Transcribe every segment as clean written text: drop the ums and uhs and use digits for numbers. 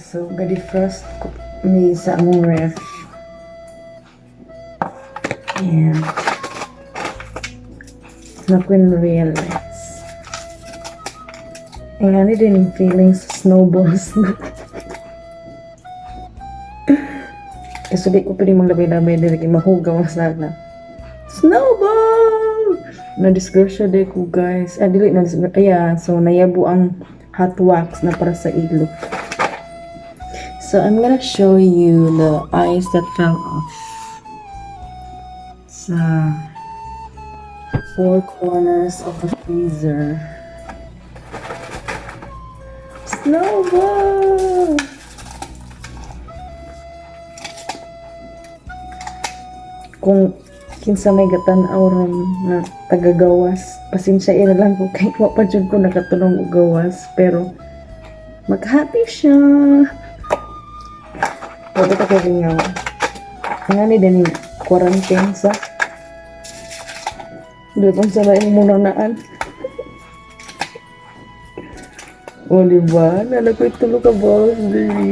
So, ga-defrost ko mi sa among ref. And na ko realize. Ang ano din yung feelings sa snowballs na. Kasi di ko pwede maglabay-labay dili kay mahugaw sana. Snowball! Na-disgrasya di ko, guys. Ah, dili na disgrasya. Yeah, so nayabo ang hot wax na para sa ilo. So I'm gonna show you the ice that fell off sa four corners of the freezer. Snowball! Kung kinsa may gatan-aw ron na tagagawas, pasensya na lang ko kay wa pa jud ko nakatulong og gawas, pero mag-happy siya. Wala ta ko lingaw. Nga ni din quarantine sa Dutong sa laing muna naan. O, di ba? Nala ko tulo ka balls diri.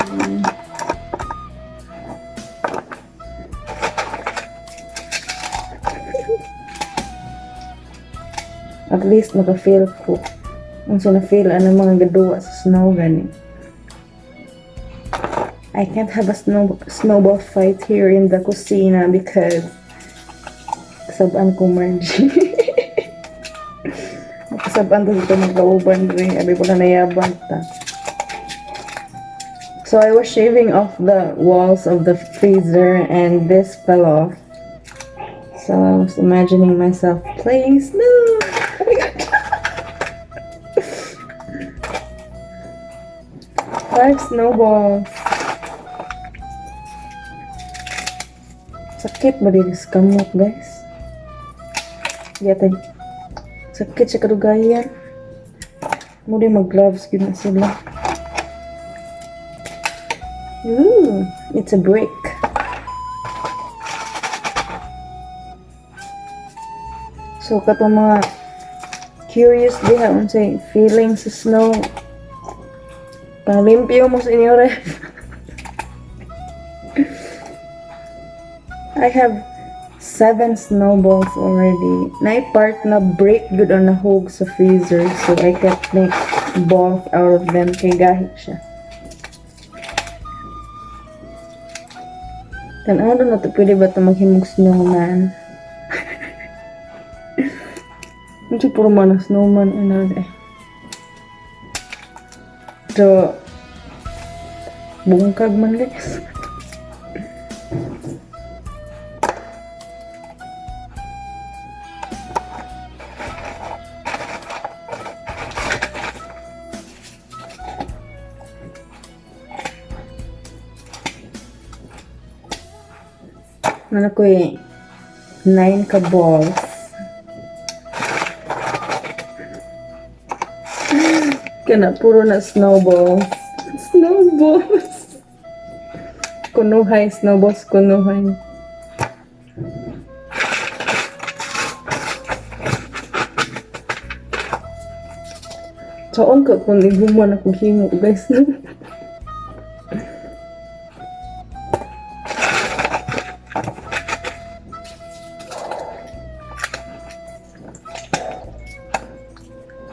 At least maka-feel ko. Unsa na feel ano mga gaduwa sa snow gani. I can't have a snowball fight here in the kusina because kasabaan ko, Margie. Kasabaan to dito magkauban rin. Abi ko na nayabang ta. So I was shaving off the walls of the freezer and this fell off. So I was imagining myself playing snow. Oh my God. Five snowballs. Sakit ba dito sa kamot, guys? Yatay. Sakit sa kadugayan. Muli mag-gloves gid na sila. Ooh, it's a brick. So, katong mga curious diha unsay feeling sa snow, palimpyo mo sa inyo ref. I have seven snowballs already. Naay part na break good on nahug sa freezer, so I can't make balls out of them kay gahi siya. Tan-aw na to, pwede ba ito maghimog snowman? Hindi puro man ang snowman ano eh. So, bungkag man, guys. Ano ko eh, nine ka balls. Kana, puro na snowballs. Snowballs! Kunuhay, snowballs, kunuhay. Saon ka kung iguman ako himo, guys.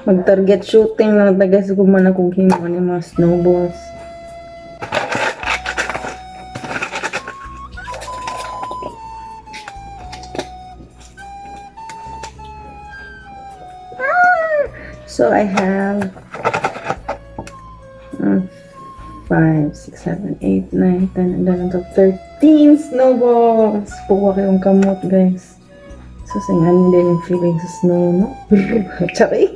Mag-target shooting lang ta, guys, kung man akong himo ni mga snowballs. Ah! So I have 5, 6, 7, 8, 9, 10, 11, 12, 13 snowballs! Puwa kayong kamot, guys. So, singan din yung feeling sa snow, no? Charay!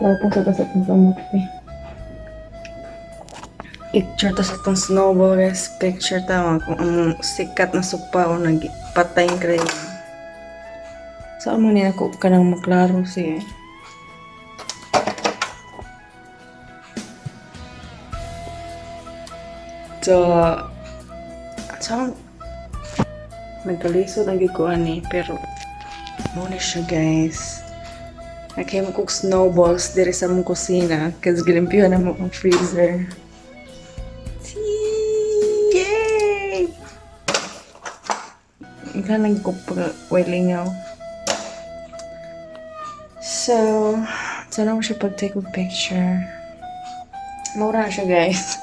Tapos sa itong kamot, eh. Picture ta sa itong snowball, guys. Picture ta kung ang sikat na supa o nagpatay yung crayon. Saan mo niya ako kanang maklaro siya? So, so, nagkalisod ang ko ani, pero muna siya, guys. Naghimo kog snowballs diri sa mong kusina kasi gilimpyuhan na mo ang freezer. Ikaw ko pag lingaw. So, sana mo siya pag-take a picture. Mao ra siya, guys.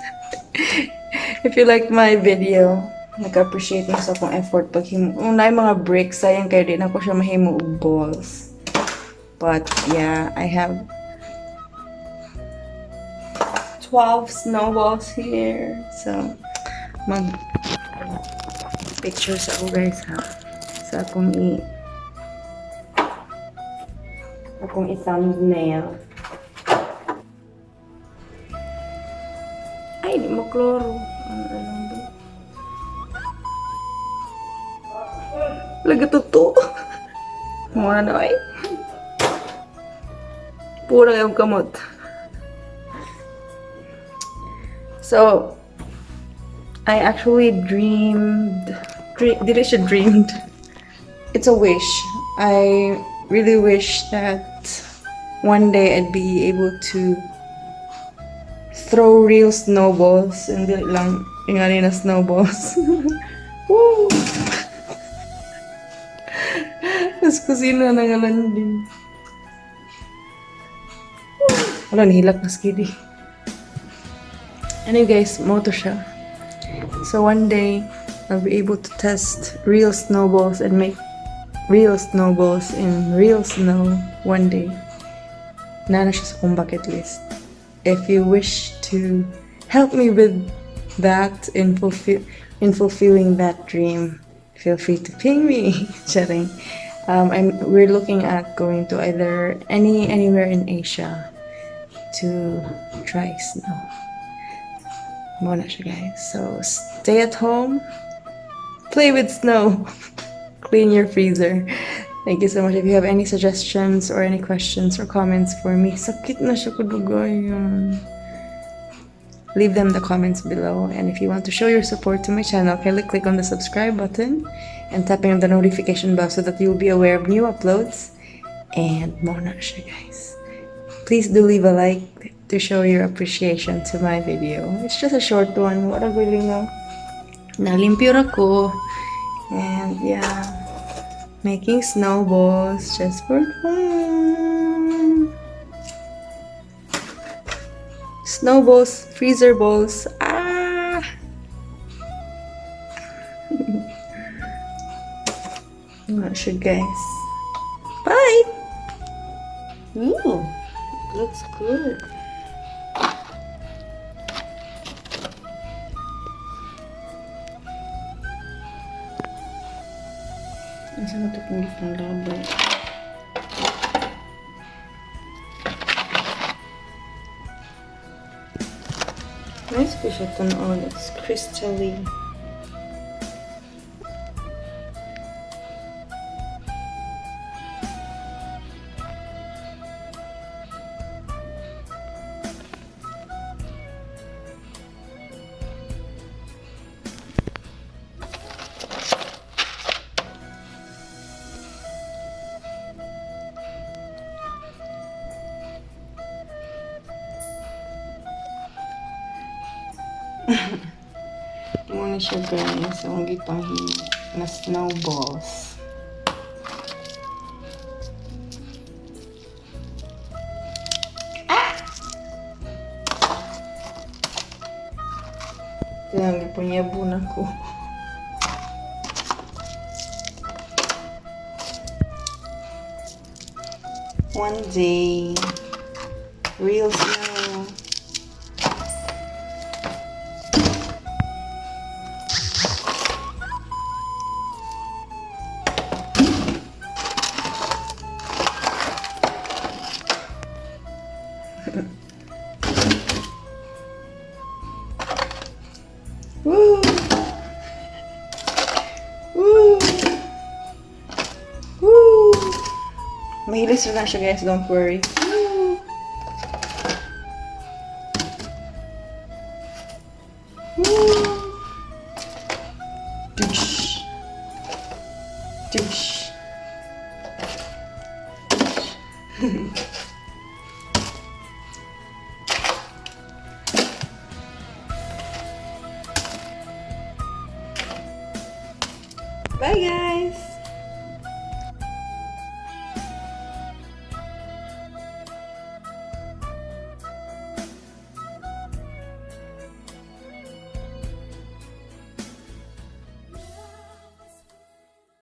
If you like my video, nag-appreciate mo sa akong effort pag himo. Una yung mga bricks, sayang kayo di na ko siya mahimo og balls. But yeah, I have 12 snowballs here. So, mag pictures ako, guys, ha. Sa akong i-thumbnail. Ay, di mo kloro. Ano lang ba? Laga to. Mura na ay. Pura yung kamot. So, I actually dreamed, dream, dili siya dreamed. It's a wish. I really wish that one day I'd be able to throw real snowballs and dili lang ingani na snowballs. Woo! Mas kusina na nga lang din. Wala, nihilak na skidi. Anyway guys, mao to siya. So one day, I'll be able to test real snowballs and make real snowballs in real snow one day. Naa na siya sa akong bucket list. If you wish to help me with that in fulfilling that dream, feel free to ping me. Charing. I'm we're looking at going to either anywhere in Asia to try snow. Mao na siya, guys. So stay at home, play with snow, clean your freezer. Thank you so much. If you have any suggestions or any questions or comments for me, sakit na siya kadugayan. Leave them in the comments below. And if you want to show your support to my channel, kindly click on the subscribe button and tapping on the notification bell so that you'll be aware of new uploads. And mao na siya, guys. Please do leave a like to show your appreciation to my video. It's just a short one. What a galing. Nalimpyo ra ko. And yeah, making snowballs just for fun. Snowballs, freezer balls. Ah! Not sure, guys. Bye! Ooh, looks good. Asa na ito kung panglabay? Nice ko siya tan-on. It's crystally. Mao na siya, guys. Ang gipahimo na snowballs. Ah! Kaya gipunyabo na ko. One day, real snow. Woo! Woo! Woo! Mahilis lang siya, guys, don't worry. Woo! Woo! Doosh. Doosh. Doosh. Bye, guys!